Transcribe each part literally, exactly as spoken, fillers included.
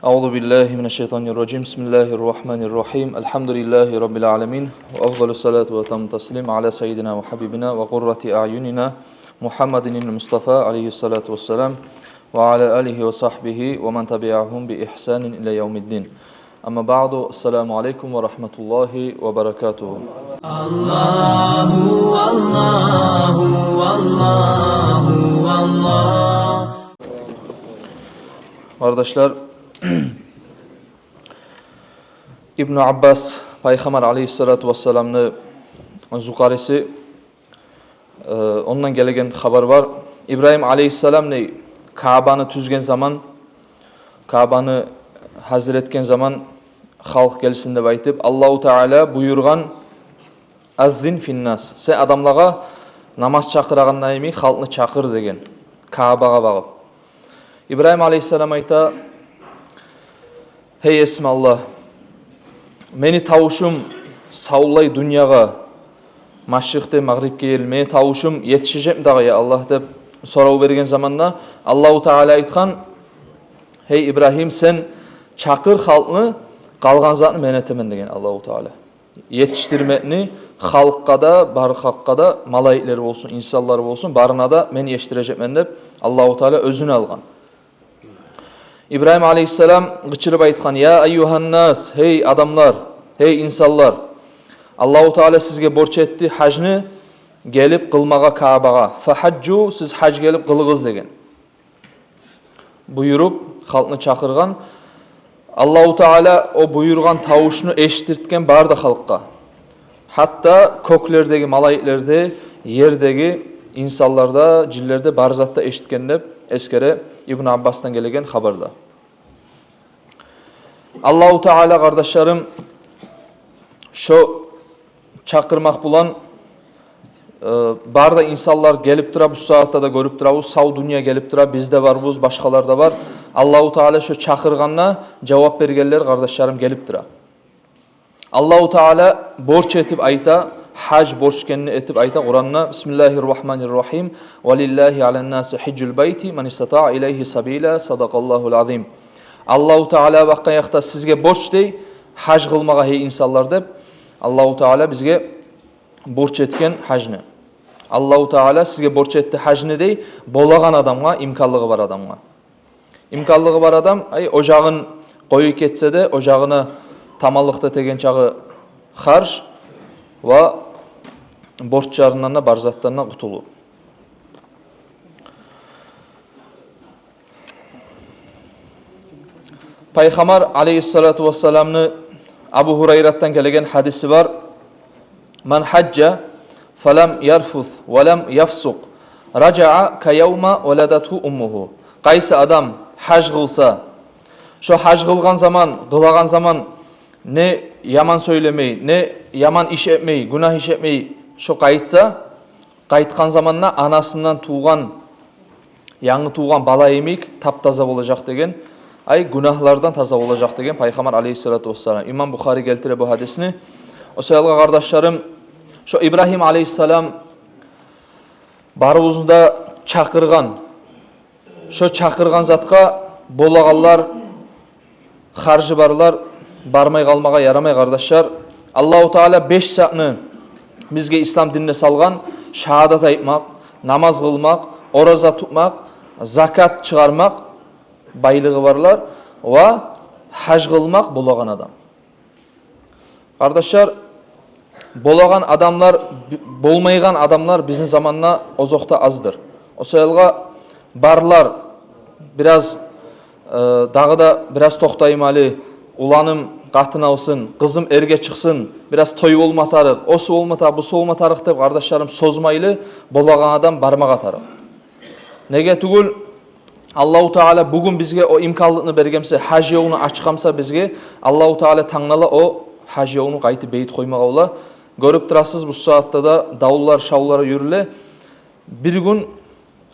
أعوذ بالله من الشيطان الرجيم. بسم الله الرحمن الرحيم. الحمد لله رب العالمين. وأفضل الصلاة وأتم التسليم على سيدنا وحبيبنا وقرة أعيننا محمد المصطفى عليه الصلاة والسلام وعلى آله وصحبه ومن تبعهم بإحسان إلى يوم الدين. أما بعد، السلام عليكم ورحمة الله وبركاته. Аллагьу, Аллагьу, Аллагьу, Аллагь. Къардашлар, Ибну Аббас, Пайхаммар алейгьиссалату вассаламны зукъариси, э, ондан гелеген хабар бар. Ибрагьим алейгьиссалам не Каабаны тюзген заман, Каабаны гьазир этген заман, халкъ гелсин деп айтып, Аллагьу Таала буюргъан: «Аззин финнас». Сен адамлагъа намаз чакъырагъанда йимик халкъны чакъыр деген, Каабагъа багъып. Ибрагьим алейгьиссалам айта: «Гьей Есим Аллагь, мени тавушум савлай дюньягъа, машрикъден магърибге ерли, мени тавушум етишежекми дагъы, я Аллагь?» — деп сорав берген заманда, Аллагьу Таала айтгъан: «Гьей Ибрагьим, сен чакъыр халкъны, къалгъан затны мен этемен», — деген Аллагьу Таала. Етишдирмекни халкъгъа да, бар халкъгъа да, малайиклер болсун, инсанлар болсун, барына да мен етишдирежекмен деп Аллагьу Таала оьзюне алгъан. Ибрагьим алейгьиссалам къычырып айтгъан: «Я айюгьаннас, гьей адамлар, гьей инсанлар, Аллагьу Таала сизге борч этди гьажны гелип къылмагъа Каабагъа. Фагьажжу, сиз гьаж гелип къылыгъыз», — деген. Буюруп, халкъны чакъыргъан. Аллагьу Таала о буюргъан тавушну эшитдиртген бары да халкъгъа. Гьатта кёклердеги малайиклер де, ердеги инсанлар да, жинлер де, бары зат да эшитген деп эсгере Ибну Аббасдан гелеген хабарда. Аллагьу Таала, къардашларым, шо чакъырмакъ булан, э, бары да инсанлар гелип тура, бу сагьатда да гёрюп турабыз, сав дюнья гелип тура, биз де барбыз, башгъалар да бар. Аллагьу Таала шо чакъыргъанда жавап бергенлер, къардашларым, гелип тура. Аллагьу Таала борч этип айта, гьаж борч экенни этип айта Къуранда: «Бисмиллагьи ррагьмани ррагьим. Ва лиллагьи аланнаси гьижжул байти ман истатаа илайгьи сабила». Садакъаллагьул азим. Аллагьу Таала бакъгъан якъда сизге борч дей гьаж къылмагъа, гьей инсанлар, деп. Аллагьу Таала бизге борч этген гьажны. Аллагьу Таала сизге борч этди гьажны дей болагъан адамгъа, имканлыгъы бар адамгъа. Имканлыгъы бар адам, ай, ожагъын къоюп гетсе де, ожагъына таманлыкъ да этеген чакъы харж ва борчларындан да, бар затдан да къутулуп. Пайхаммар алейгьиссалату вассаламны Абу Гьурайратдан гелеген гьадиси бар: «Ман гьажжа фалам ярфус ва лам яфсукъ, ражаа ка явма валадатгьу уммугьу». Къайсы адам гьаж къылса, шо гьаж къылгъан заман, къылагъан заман не яман сёйлемей, не яман иш этмей, гюнагь иш этмей, шо къайтса, къайтгъан заманда анасындан тувгъан, янгы тувгъан бала йимик тап-таза болажакъ деген, ай, гюнагьлардан таза болажакъ деген Пайхаммар алейгьиссалату вассалам. Имам Бухари гелтире бу гьадисни. О саялгъа, къардашларым, шо Ибрагьим алейгьиссалам барыбызны да чакъыргъан, шо чакъыргъан затгъа болагъанлар, харжы барлар бармай къалмагъа ярамай, къардашлар. Аллагьу Таала беш затны бизге ислам динде салгъан: шагьадат айтмакъ, намаз къылмакъ, ораза тутмакъ, закат чыгъармакъ, байлыгъы барлар ва гьаж къылмакъ болагъан адам. Къардашлар, болагъан адамлар, би-, болмайгъан адамлар бизин заманда озокъда аздыр. О саялгъа барлар бираз, э, дагъы да бираз токътайым гьали, уланым къатын алсын, къызым эрге чыкъсын, бираз той болма тарыкъ, осу болма тарыкъ, бусу болма тарыкъ деп, къардашларым, созмайлы, болагъан адам бармагъа тарыкъ. Неге тюгюл, Аллагьу Таала бугюн бизге о имканлыкъны берген буса, гьаж ёлну ачгъан буса бизге, Аллагьу Таала тангала о гьаж ёлну къайтып бегитип къоймагъа бола. Гёрюп турасыз, бу сагьатда да давлар, шавлар юрюле. Бир гюн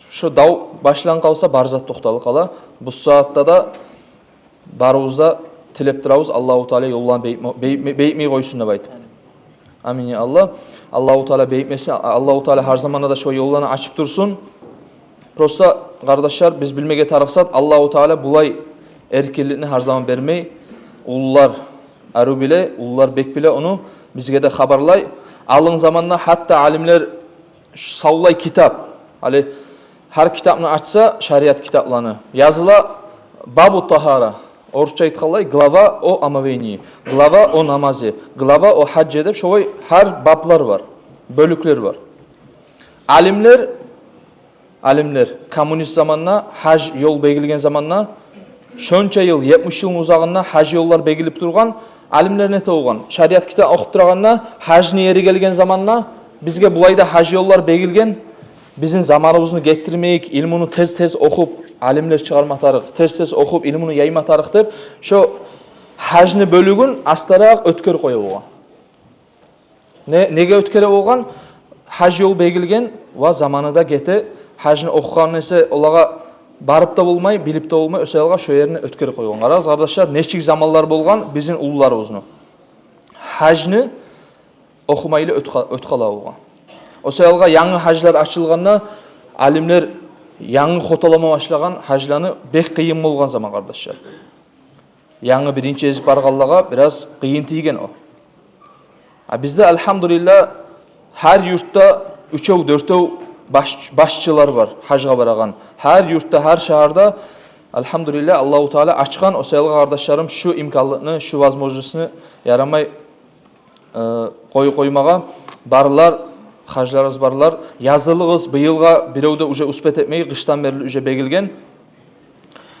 шо дав башланып къалса, бар зат токъталып къала. Бу сагьатда да барыбыз да тилеп турабыз, Аллагьу Таала ёлланы бегитме-, бегитме-, бегитмей къойсун деп айтып. Амин, я Аллагь. Аллагьу Таала бегитмесин, Аллагьу Таала гьар заманда да шо ёлланы ачып турсун. Просто, къардашлар, биз билмеге тарыкъ зат, Аллагьу Таала булай Эркинликни гьар заман бермей, уллулар арив биле, уллулар бек биле ону, бизге де хабарлай. Алдын заманда гьатта алимлер ш-, савлай китап, гьали гьар китапны ачса, шариат китапланы, языла бабу тагьара, орусча айтгъанлай, глава о омовении, глава о намазе, глава о гьажже деп, шолай гьар баблар бар, бёлюклер бар. Алимлер, алимлер коммунист заманда, гьаж ёл бегилген заманда, шонча йыл, етмиш йылны узагъында гьаж ёллар бегилип тургъан, алимлер не этип болгъан? Шариат китап охуп турагъанда, гьажны ери гелген заманда, бизге булай да гьаж ёллар бегилген, бизин заманыбызны гетдирмейик, илмуну тез-тез охуп, алимлер чыгъарма тарыкъ, тез-тез охуп, илмуну яйма тарыкъ деп, шо гьажны бёлюгюн астаракъ оьтгерип къоя болгъан. Не, неге оьтгере болгъан? Гьаж ёл бегилген ва заманы да гете, гьажны охугъан эсе, олагъа барып да болмай, билип де болмай, о саялгъа шо ерин оьтгерип къойгъан. Къарагъыз, къардашлар, нечик заманлар болгъан бизин уллуларыбызны. Гьажны охумайлы оьтгъа-, оьтгъала болгъан. О саялгъа янгы гьажлар ачылгъанда, алимлер янгы къоталама башлагъан гьажланы, бек къыйын болгъан заман, къардашлар. Янгы биринчи гезик баргъанлагъа бираз къыйын тийген о. А бизде, альгьамдулиллагь, гьар юртда уьчев-дёртев баш-, башчылар бар, гьажгъа барагъан. Гьар юртда, гьар шагьарда, альгьамдулиллагь, Аллагьу Таала ачгъан. О саялгъа, къардашларым, шу имканлыкъны, шу возможностьну ярамай э, къоюп къоймагъа. Барлар, гьажларыгъыз барлар, язылыгъыз, быйылгъа бирев де уже успеть этмей, къышдан берли уже бегилген.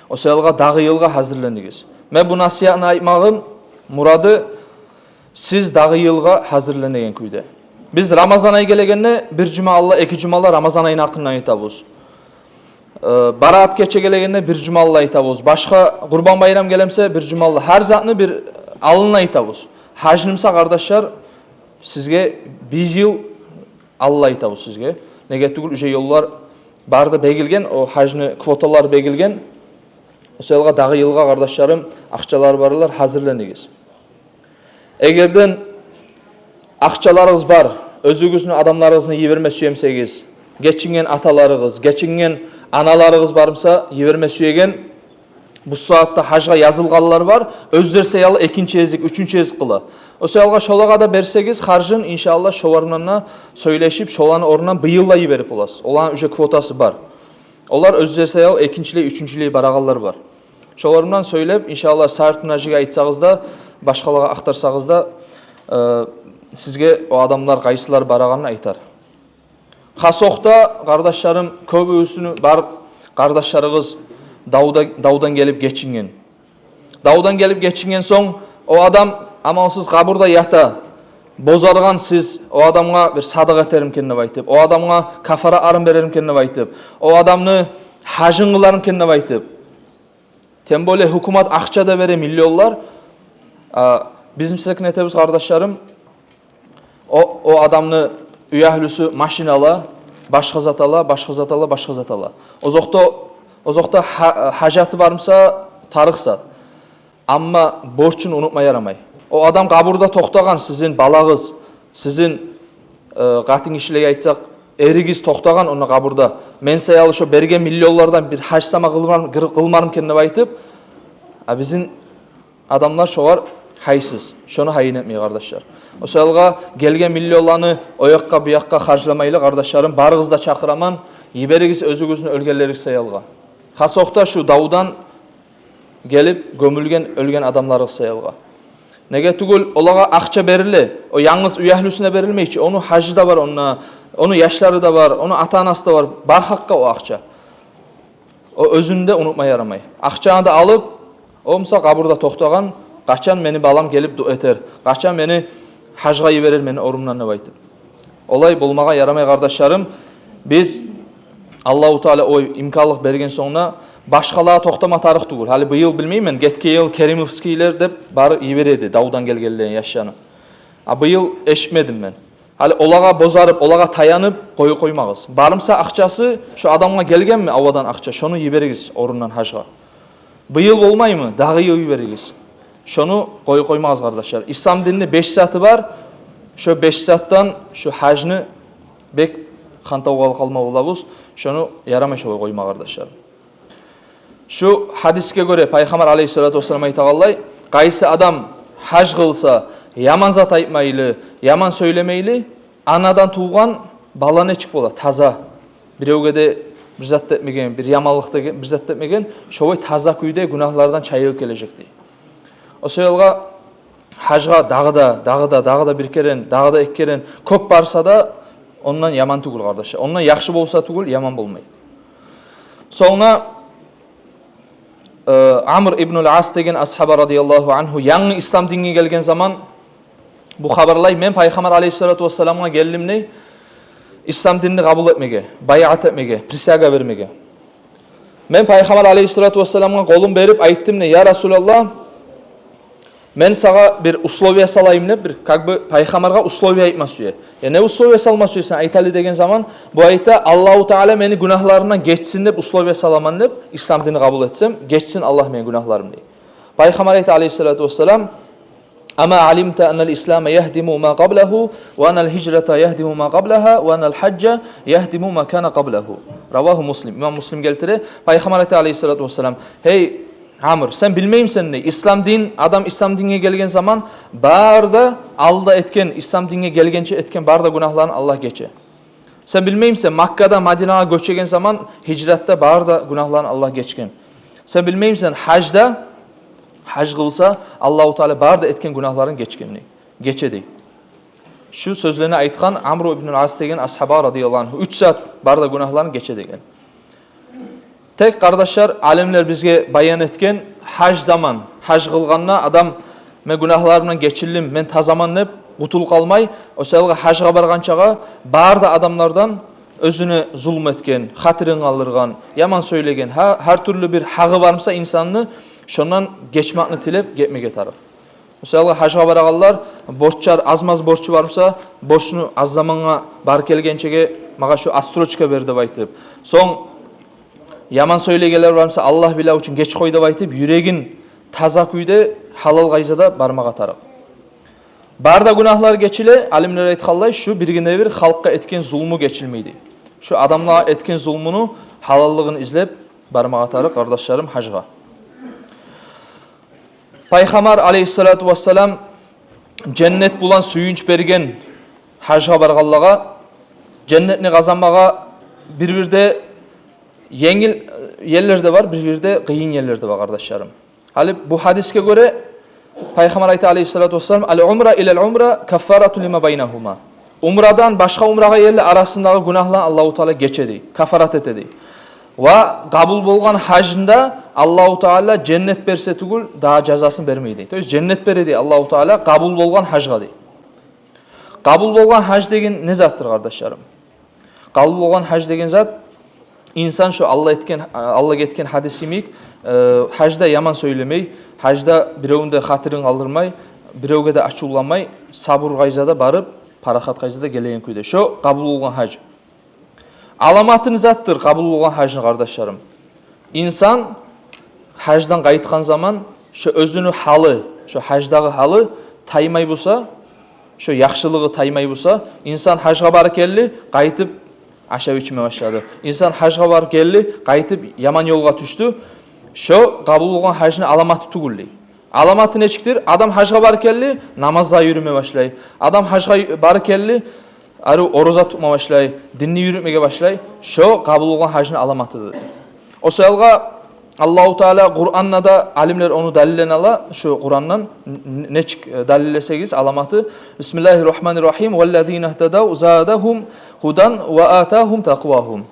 О саялгъа дагъы йылгъа гьазирленигиз. Мен бу насигьатны айтмагъым мурады, сиз дагъы йылгъа гьазирленеген кюйде. Биз Рамазан ай гелегенде бир жума алда, эки жума алда Рамазан айны гьакъындан айтабыз. Э, Бараат гече гелегенде бир жума алда айтабыз. Башгъа Къурбан байрам гелемсе, бир жума алда. Гьар затны бир алда айтабыз. Гьажны буса, къардашлар, сизге бир йыл алда айтабыз сизге. Неге тюгюл, уже ёллар бары да бегилген, о гьажны квоталары бегилген. О саялгъа дагъы йылгъа, къардашларым, акъчалар барлар, гьазирленигиз. Эгерден акъчаларыгъыз бар, оьзюгюзню адамларыгъызны йиберме сюемсегиз, гечинген аталарыгъыз, гечинген аналарыгъыз бармса, йиберме сюеген, бу сагьатда гьажгъа язылгъанлар бар, оьзлер саялы экинчи гезик, уьчюнчю гезик къыла. О саялгъа шолагъа да берсегиз харжын, иншааллагь, шолар булан да сёйлешип, шоланы орнундан быйыл да йиберип боласыз. Оланы уже квотасы бар. Олар оьзлер саялы экинчилей, уьчюнчюлей барагъанлар бар. Шолар булан сёйлеп, иншааллагь, Саиртунажиге айтсагъыз да, башгъалагъа ахтарсагъыз да, э, сизге о адамлар къайсылар барагъанын айтар. Хасокъда, къардашларым, кёбюсюню бар къардашларыгъыз давда, давдан гелип гечинген. Давдан гелип гечинген сонг, о адам амалсыз къабурда ята. Бозаргъан сиз о адамгъа бир садагъа этермикен деп айтып, о адамгъа кафара арын берермикен деп айтып, о адамны гьажын къылармикен деп айтып. Тем более гьукумат акъча да бере, миллионлар. А, биз мисал этебиз, къардашларым, о, о адамны уьягьлюсю машин ала, башгъа зат ала, башгъа зат ала, башгъа зат ала. Озокъда, озокъда гьа-, гьажаты бармса, тарыкъ зат. Амма борчун унутма ярамай. О адам къабурда токътагъан, сизин балагъыз, сизин, э, къатынгишилеге айтсакъ, эригиз токътагъан онда къабурда. Мен саялы шо берген миллионлардан бир гьаж сама къылмар-, къыр-, къылмармикен деп айтып, а бизин адамлар шолар гьайсыз. Шону гьайын этмей, къардашлар. О саялгъа гелген миллионланы о якъгъа, бу якъгъа харжламайлы, къардашларым, барыгъыз да чакъыраман, йиберигиз оьзюгюзню оьлгенлеригиз саялгъа. Хасокъда шу давдан гелип гёмюлген, оьлген адамларыгъыз саялгъа. Неге тюгюл, олагъа акъча бериле, о янгыз уьягьлюсюне берилмей чи, ону гьажы да бар, онда, ону яшлары да бар, ону ата-анасы да бар, бар гьакъгъа о акъча. О оьзюн де унутма ярамай. Акъчаны да алып, о буса къабурда токътагъан, къачан мени балам гелип дуа этер, къачан мени гьажгъа йиберер мени орнумдан деп айтып. Олай болмагъа ярамай, къардашларым. Биз, Аллагьу Таала о имканлыкъ берген сонг да, башгъалагъа токътама тарыкъ тюгюл. Гьали быйыл билмеймен, гетген йыл керимовскийлер деп барып йибере эди давдан гелгенлени яшланы. А быйыл эшитмедим мен. Гьали олагъа бозарып, олагъа таянып къоюп къоймагъыз. Бармса акъчасы, шо адамгъа гелгенми авадан акъча, шону йиберигиз орнундан гьажгъа. Быйыл болмаймы, дагъы йыл йиберигиз. Шону къоюп къоймагъыз, къардашлар. Ислам динни беш заты бар. Шо беш затдан шо гьажны бек хантав къал-, къалма болабыз. Шону ярамай шолай къойма, къардашлар. Шу гьадисге гёре Пайхаммар алайгьиссалату вассалам айтагъанлай, къайсы адам гьаж къылса, яман зат айтмайлы, яман сёйлемейли, анадан тувгъан бала нечик бола? Таза. Биревге де бир зат этмеген, бир яманлыкъ деген, бир зат этмеген, шолай таза кюйде гюнагьлардан чайылып гележек дей. О саялгъа гьажгъа дагъы да, дагъы да, дагъы да бир керен, дагъы да эки керен кёп барса да, ондан яман тюгюл, къардашлар. Ондан яхшы болса тюгюл, яман болмай. Сонг, э, Амр ибн аль-Ас деген асгьаба, радияллагьу ангьу, янгы ислам динге гелген заман, бу хабарлай: «Мен Пайхаммар алайгьиссалату вассаламгъа гелдим дей, ислам динни къабул этмеге, байъат этмеге, присяга бермеге. Мен Пайхаммар алайгьиссалату вассаламгъа къолум берип айтдым дей: я Расулаллагь, мен сагъа бир условия салайым», — деп, бир, как бы, Пайхаммаргъа условия айтма сюе. «Я не условия салма сюесен, айтали», — деген заман, бу айта: «Аллагьу Таала мени гюнагьларымдан гечсин деп условия саламан», — деп, «ислам динни къабул этсем, гечсин Аллагь мени гюнагьларымны», — дей. Пайхаммар айта алайгьиссалату вассалам: «Ама алимта анналь ислама ягьдиму ма къаблагьу, ва анналь гьижрата ягьдиму ма къаблагьа, ва анналь гьажжа ягьдиму ма кана къаблагьу». Равагьу Муслим. Имам Муслим гелтире. Пайхаммар айта алайгьиссалату вассалам: «Гьей Амр, сен билмеймисен дей, ислам дин, адам ислам динге гелген заман, бары да алда этген, ислам динге гелгенче этген бары да гюнагьларын Аллагь гече. Сен билмеймисен, Маккадан Мадинагъа гёчеген заман, гьижратда бары да гюнагьларын Аллагь гечген. Сен билмеймисен, гьажда, гьаж къылса, Аллагьу Таала бары да этген гюнагьларын гечгенни, гече», — дей. Шу сёзлени айтгъан Амру ибн аль-Ас деген асгьаба, радияллагьу ангьу, уьч зат бары да гюнагьларын гече деген. Тек, къардашлар, алимлер бизге баян этген, гьаж заман, гьаж къылгъанда адам: «Мен гюнагьларымдан гечилдим, мен тазаман», — деп къутулуп къалмай. О саялгъа гьажгъа баргъанчагъа бары да адамлардан оьзюне зулму этген, хатирин къалдыргъан, яман сёйлеген, гьа-, гьар тюрлю бир гьакъы бармыса инсанны, шондан гечмекни тилеп гетмеге тарыкъ. О саялгъа гьажгъа барагъанлар, борчлар, аз-маз борчу бармыса, борчну аз замангъа барып гелгенчеге магъа шу отсрочка бер деп айтып, сонг яман сёйлегенлер бармыса, Аллагь биле учун гечип къой деп айтып, юрегин таза кюйде, гьалал къайдада бармагъа тарыкъ. Бары да гюнагьлар гечиле, алимлер айтгъанлай, шу биргине-бир халкъгъа этген зулму гечилмейди. Шу адамлагъа этген зулмуну гьалаллыгъын излеп бармагъа тарыкъ, къардашларым, гьажгъа. Пайхаммар алайгьиссалату вассалам женнет булан сююнч берген гьажгъа баргъанлагъа. Женнетни къазанмагъа бир-бирде енгил ерлер де бар, бир-бирде къыйын ерлер де бар, къардашларым. Гьали бу гьадисге гёре Пайхаммар айта алайгьиссалату вассалам: «Аль-умра илаль-умра каффаратун лима байнагьума». Умрадан башгъа умрагъа ерли арасындагъы гюнагьланы Аллагьу Таала гечеди, каффарат этеди. Ва къабул болгъан гьажны да Аллагьу Таала женнет берсе тюгюл, дагъы жазасын бермейди. То есть женнет береди Аллагьу Таала къабул болгъан гьажгъа, дей. Къабул болгъан гьаж деген не затдыр, къардашларым? Къабул болгъан гьаж деген зат, инсан шо Аллагь этген, Аллагь гетген гьадис йимик, э, гьажда яман сёйлемей, гьажда биревню де хатирин къалдырмай, биревге де ачувланмай, сабур къайдада барып, парахат къайдада гелеген кюйде. Шо къабул болгъан гьаж. Аламаты не затдыр къабул болгъан гьажны, къардашларым? Инсан гьаждан къайтгъан заман шо оьзюню гьалы, шо гьаждагъы гьалы таймай буса, шо яхшылыгъы таймай буса, инсан гьажгъа барып гелди, къайтып ашап ичме башлады. Инсан гьажгъа барып гелди, къайтып яман ёлгъа тюшдю. Шо къабул болгъан гьажны аламаты тюгюл, дей. Аламаты нечикдир? Адам гьажгъа барып гелди, намазгъа юрюме башлай. Адам гьажгъа барып гелди, арив ораза тутма башлай, динни юрютмеге башлай. Шо къабул болгъан гьажны аламатыдыр. О саялгъа Аллагьу Таала Къуранда да, алимлер ону далиллен ала, шо Къурандан н-, н-, нечик, э, далиллесегиз, аламаты: «Бисмиллагьир рагьманир рагьим. Валлазина гьтадав задагьум гьудан ва атагьум такъвагьум».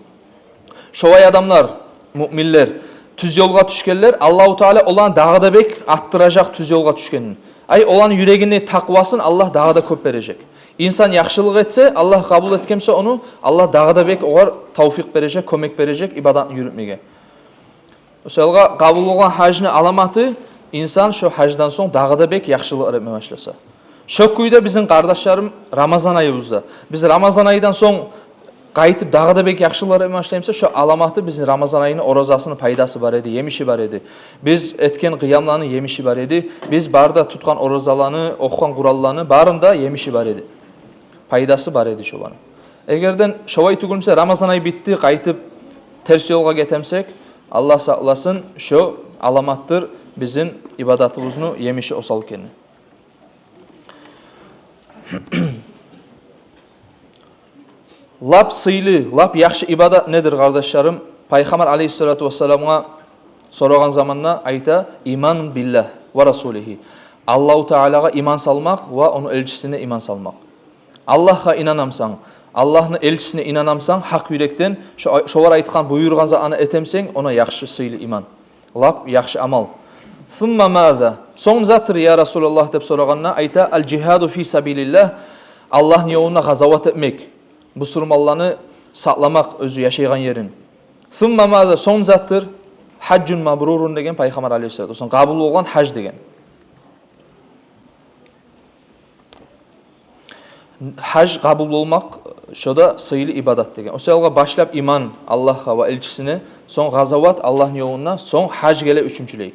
Шолай адамлар, муъминлер, тюз ёлгъа тюшгенлер, Аллагьу Таала оланы дагъы да бек артдыражакъ тюз ёлгъа тюшгенин. Ай, оланы юрегине такъвасын Аллагь дагъы да кёп бережек. Инсан яхшылыкъ этсе, Аллагь къабул этген буса ону, Аллагь дагъы да бек огъар тавфикъ бережек, кёмек бережек ибадатны юрютмеге. О саялгъа къабул болгъан гьажны аламаты, инсан шо гьаждан сонг дагъы да бек яхшылыкълар этме башласа. Шо кюйде бизин, къардашларым, Рамазан айыбызда. Биз Рамазан айдан сонг къайтып дагъы да бек яхшылыкълар этме башлайбыз буса, шо аламаты бизин Рамазан айны оразасыны пайдасы бар эди, емиши бар эди. Биз этген къыямланы емиши бар эди. Биз бары да тутгъан оразаланы, охугъан Къуранланы барын да емиши бар эди. Пайдасы бар эди шоланы. Эгерден шолай тюгюл буса, Рамазан ай битди, къайтып терс ёлгъа гетемсек, Аллагь сакъласын, шо аламатдыр бизин ибадатыбызны емиши осал экени. Лап сыйлы, лап яхшы ибадат недир, къардашларым? Пайхаммар алейгьиссалату вассаламгъа сорагъан заманда айта: «Иман биллагь ва расулигьи». Аллагьу Таалагъа иман салмакъ ва ону элчисине иман салмакъ. Аллагьгъа инанамсан, Аллагьны элчисине инанамсан, гьакъ юрекден шо-, шолар айтгъан, буюргъан затны этемсен, она яхшы, сыйлы иман. Лап яхшы амал. «Сумма маза?» Сонг затдыр, я Расулаллагь, деп сорагъанда, айта: «Ал-жигьаду фи сабилиллагь», Аллагьны ёлунда къазават этмек, бусурманланы сакъламакъ оьзю яшайгъан ерин. «Сумма маза?» Сонг затдыр, «гьажжун мабрурун» деген Пайхаммар алейгьиссалату вассалам, къабул болгъан гьаж деген. Гьаж къабул болмакъ, шо да сыйлы ибадат деген. О саялгъа башлап иман Аллагьгъа ва элчисине, сонг къазават Аллагьны ёлунда, сонг гьаж геле уьчюнчюлей.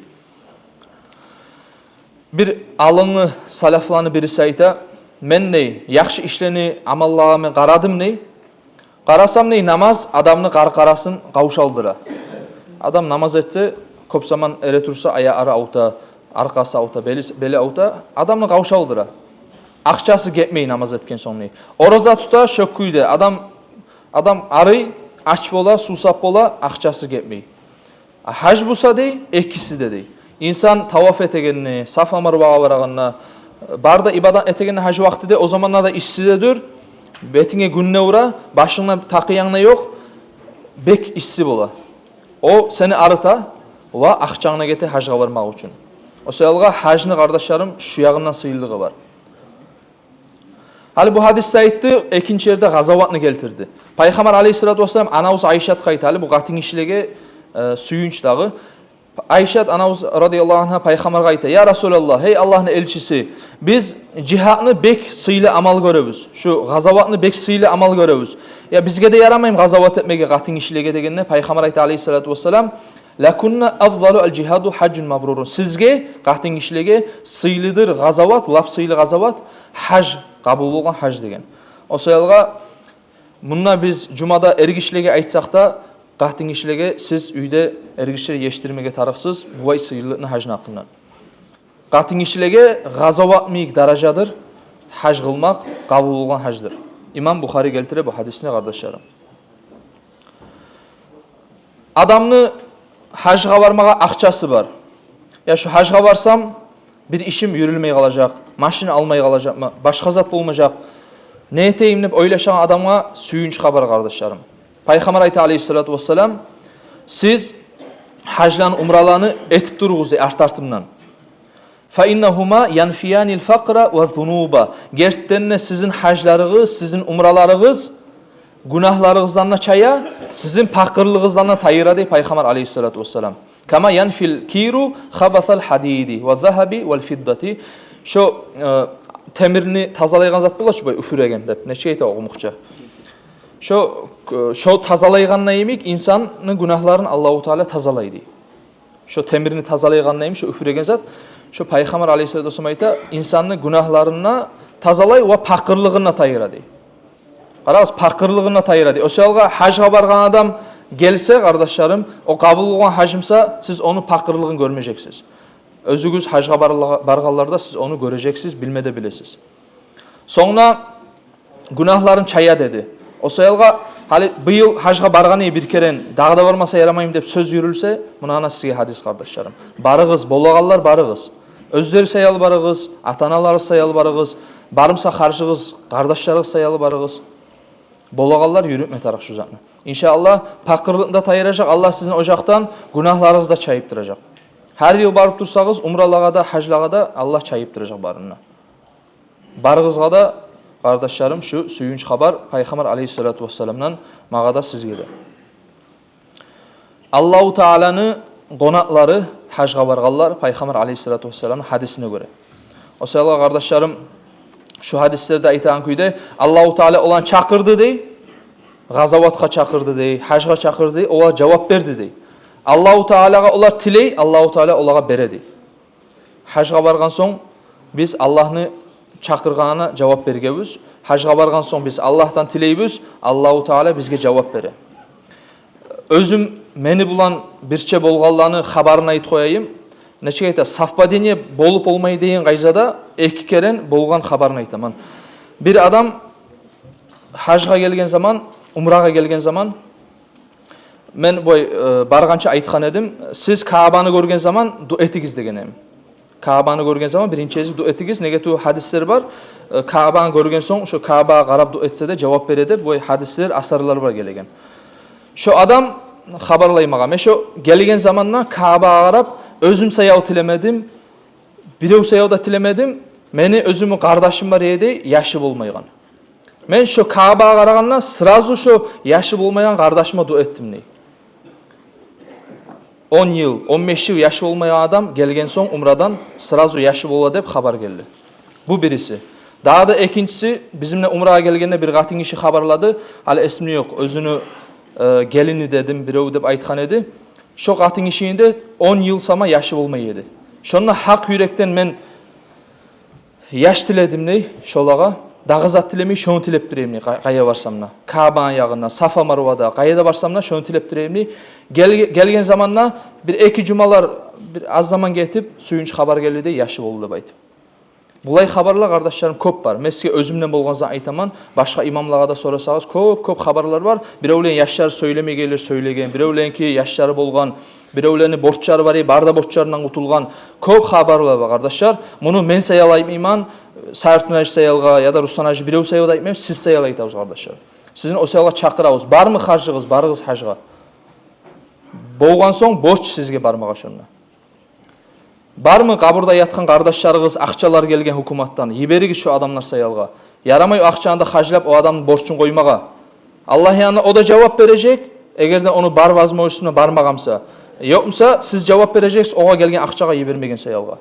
Бир алдынгъы салафланы бириси айта: «Мен, – дей, – яхшы ишлени, амаллагъа мен къарадым, – дей. – Къарасам, – дей, – намаз адамны къаркъарасын къавшалдыра. Адам намаз этсе, кёп заман эретурса, аякълары авурта, аркъасы авурта, бели, бели авурта, адамны къавшалдыра. Акъчасы гетмей намаз этген сонг, – дей. – Ораза тута, шо кюйде адам, адам арый, ач бола, сувсап бола, акъчасы гетмей. А гьаж буса, – дей, – экиси де, – дей. – Инсан таваф этегенде, Сафа Марвагъа барагъанда, бары да ибадат этегенде гьаж вакътиде, о заманда да исси де дюр, бетинге гюн де ура, башынгда такъыянг да ёкъ, бек исси бола. О сени арыта ва акъчанг да гете гьажгъа бармакъ учун. О саялгъа гьажны, къардашларым, шу ягъындан сыйлылыгъы бар». Гьали бу гьадисде айтды, экинчи ерде къазаватны гелтирди. Пайхаммар алейгьиссалату вассалам анабыз Айшатгъа айта, гьали бу къатынгишилеге, э, сююнч дагъы. Айшат анабыз радияллагьу ангьа Пайхаммаргъа айта: «Я Расулаллагь, гьей Аллагьны элчиси, биз жигьадны бек сыйлы амал гёребиз, шу къазаватны бек сыйлы амал гёребиз. Я бизге де ярамаймы къазават этмеге, къатынгишилеге?» – дегенде, Пайхаммар айта алейгьиссалату вассалам: «Лакунна афзалу ал-жигьаду гьажжун мабрурун». Сизге, къатынгишилеге, сыйлыдыр къазават, лап сыйлы къазават гьаж, къабул болгъан гьаж деген. О саялгъа мунда биз жумада эргишилеге айтсакъ да, къатынгишилеге: «Сиз уьйде, эргишилер, ешдирмеге тарыкъсыз бувай сыйлылыкъны гьажны гьакъындан». Къатынгишилеге къазават йимик даражадыр гьаж къылмакъ, къабул болгъан гьаждыр. Имам Бухари гелтире бу гьадисни, къардашларым. Адамны гьажгъа бармагъа акъчасы бар. «Я шу гьажгъа барсам, бир ишим юрюлмей къалажакъ, машин алмай къалажакъман, башгъа зат болмажакъ. Не этейим?» – деп ойлашагъан адамгъа сююнч хабар, къардашларым. Пайхаммар айта алейгьиссалату вассалам: «Сиз гьажланы, умраланы этип туругъуз, – дей, – арт-артындан. Фа иннагьума янфиянил факъра ва зунуба». Гертиден де, сизин гьажларыгъыз, сизин умраларыгъыз гюнагьларыгъыздан да чая, сизин пакъырлыгъыгъыздан да тайыра, – дей Пайхаммар алейгьиссалату вассалам. «Кама янфил киру хабасал гьадиди ва загьаби вал фиддати». Шо, э, темирни тазалайгъан зат бола чы, бай уьфюреген деп, нечик айта о къумукъча? Шо, э, шо тазалайгъанда йимик инсанны гюнагьларын Аллагьу Таала тазалай, – дей. Шо темирни тазалайгъанда йимик шо уьфюреген зат, шо Пайхаммар алейгьиссалату вассалам айта, инсанны гюнагьларын да тазалай ва пакъырлыгъын да тайыра, – дей. Къарагъыз, пакъырлыгъын да тайыра, – дей. О саялгъа гьажгъа баргъан адам гелсе, къардашларым, о къабул болгъан гьаж буса, сиз ону пакъырлыгъын гёрмежексиз. Оьзюгюз гьажгъа барла-, баргъанларда сиз ону гёрежексиз, билме де билесиз. Сонг да гюнагьларын чая, – деди. О саялгъа, гьали быйыл гьажгъа баргъаны бир керен, дагъы да бармаса ярамаймы деп сёз юрюлсе, муна, ана сизге гьадис, къардашларым. Барыгъыз, болагъанлар, барыгъыз. Оьзлер саялы барыгъыз, ата-аналарыгъыз саялы барыгъыз, бар буса харжыгъыз, къардашларыгъыз саялы барыгъыз. Болагъанлар юрютме тарыкъ шу затны. Иншааллагь, пакъырлыкъны да тайыражакъ Аллагь сизин ожакъдан, гюнагьларыгъызны да чайып туражакъ. Гьар йыл барып турсагъыз, умралагъа да, гьажлагъа да, Аллагь чайып туражакъ барын да. Барыгъызгъа да, къардашларым, шу сююнч хабар Пайхаммар алейгьиссалату вассаламдан, магъа да, сизге де. Аллагьу Тааланы къонакълары гьажгъа баргъанлар, Пайхаммар алейгьиссалату вассаламны гьадисине гёре. О саялгъа, къардашларым, шу гьадислерде айтагъан кюйде, Аллагьу Таала оланы чакъырды, – дей, – къазаватгъа чакъырды, – дей, – гьажгъа чакъырды, олар жавап берди, – дей. Аллагьу Таалагъа олар тилей, Аллагьу Таала олагъа бере, – дей. Гьажгъа баргъан сонг, биз Аллагьны чакъыргъанына жавап бергенбиз. Гьажгъа баргъан сонг, биз Аллагьдан тилейбиз, Аллагьу Таала бизге жавап бере. Оьзюм мени булан бирче болгъанланы хабарын айтып къояйым. Нечик айта, совпадение болуп болмай деген къайдада эки керен болгъан хабарын айтаман. Бир адам гьажгъа гелген заман, умрагъа гелген заман, мен бу, э, баргъанча айтгъан эдим, сиз Каабаны гёрген заман дуа этигиз деген эдим. Каабаны гёрген заман биринчи гезик дуа этигиз, неге тюгюл гьадислер бар, э, Каабаны гёрген сонг шо Каабагъа къарап дуа этсе де жавап бере деп, бу гьадислер, асарлар бар гелеген. Шо адам хабарлай магъа, мен шо гелген заманда Каабагъа къарап оьзюм саялы тилемедим, бирев саялы да тилемедим, мени оьзюмню къардашым бар эди, яшы болмайгъан. Мен шо Каабагъа къарагъанда сразу шо яшы болмайгъан къардашыма дуа этдим дей. Он йыл, он беш йыл яшы болмайгъан адам гелген сонг умрадан сразу яшы бола деп хабар гелди. Бу бириси. Дагъы да экинчиси, бизимле умрагъа гелгенде бир къатын гиши хабарлады, гьали эсимде ёкъ, оьзюню, э, гелини дедим, бирев деп айтгъан эди. Шо къатын гишини де он йыл сама яшы болмай эди. Шонда гьакъ юрекден мен яш тиледим дей шолагъа, дагъы зат тилемей, шону тилеп турайым дей, къа-, къайда барсам да. Каабаны ягъында, Сафа, Марвада, къайда барсам да, шону тилеп турайым дей. Гел-, гелген заманда бир эки жумалар, бир аз заман гетип, сююнч хабар гелди дей, яшы болду деп айтып. Булай хабарлар, къардашларым, кёп бар. Мен сизге оьзюмден болгъан затны айтаман, башгъа имамлагъа да сорасагъыз, кёп-кёп хабарлар бар. Биревлени яшлары сёйлемей геле сёйлеген, биревленики яшлары болгъан, биревлени борчлары бар, бары да борчларындан къутулгъан. Кёп хабарлар бар, къардашлар. Муну мен саялы айтмайман, Сайыртун гьажи саялгъа яда Руслан гьажи, бирев саялы да айтмайман, сиз саялы айтабыз, къардашлар. Сизин о саялгъа чакъырабыз. Бармы харжыгъыз, барыгъыз гьажгъа. Болгъан сонг борч сизге бармагъа шонда. Бармы къабурда ятгъан къардашларыгъыз, акъчалар гелген гьукуматдан? Йиберигиз шо адамлар саялгъа. Ярамай акъчаны да харжлап о адамны борчун къоймагъа. Аллагь янында о да жавап бережек, эгер де ону бар возможностунда бармагъан буса. Ёкъ буса, сиз жавап бережексиз огъар гелген акъчагъа йибермеген саялгъа.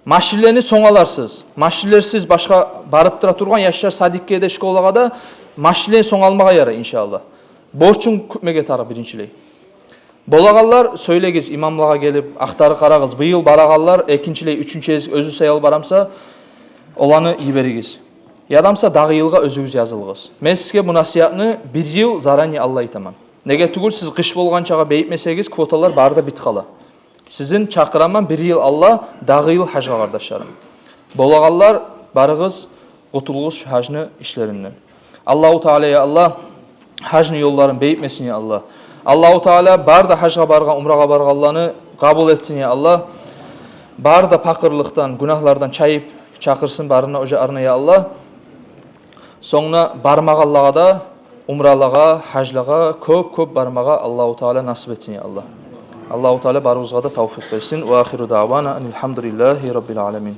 Машинлени сонг аларсыз. Машинлерсиз башгъа барып тура тургъан яшлар садикге де, школагъа да машинлени сонг алмагъа ярай, иншааллагь. Борчун кютмеге тарыкъ биринчилей. Болагъанлар, сёйлегиз, имамлагъа гелип, ахтарып къарагъыз. Быйыл барагъанлар, экинчилей, уьчюнчю гезик оьзю саялы бара буса, оланы йиберигиз. Яда буса дагъы йылгъа оьзюгюз язылыгъыз. Мен сизге бу насигьатны бир йыл заранее алда айтаман. Неге тюгюл, сиз къыш болгъанчагъа бегитмесегиз, квоталар бары да битип къала. Сизин чакъыраман бир йыл алда, дагъы йыл гьажгъа, къардашларым. Болагъанлар, барыгъыз, къутулугъуз шу гьажны ишлеринден. Аллагьу Таала, я Аллагь, гьажны ёлларын бегитмесин, я Аллагь. Аллагьу Таала бары да гьажгъа баргъан, умрагъа баргъанланы къабул этсин, я Аллагь. Бары да пакъырлыкъдан, гюнагьлардан чайып чакъырсын барын да ожакъларына, я Аллагь. Сонг да бармагъанлагъа да, умралагъа, гьажлагъа кёп-кёп бармагъа Аллагьу Таала насип этсин, я Аллагь. Аллагьу Таала барыбызгъа да тавфикъ берсин. Ва ахиру даъвана анил гьамдулиллагьи раббил аламин.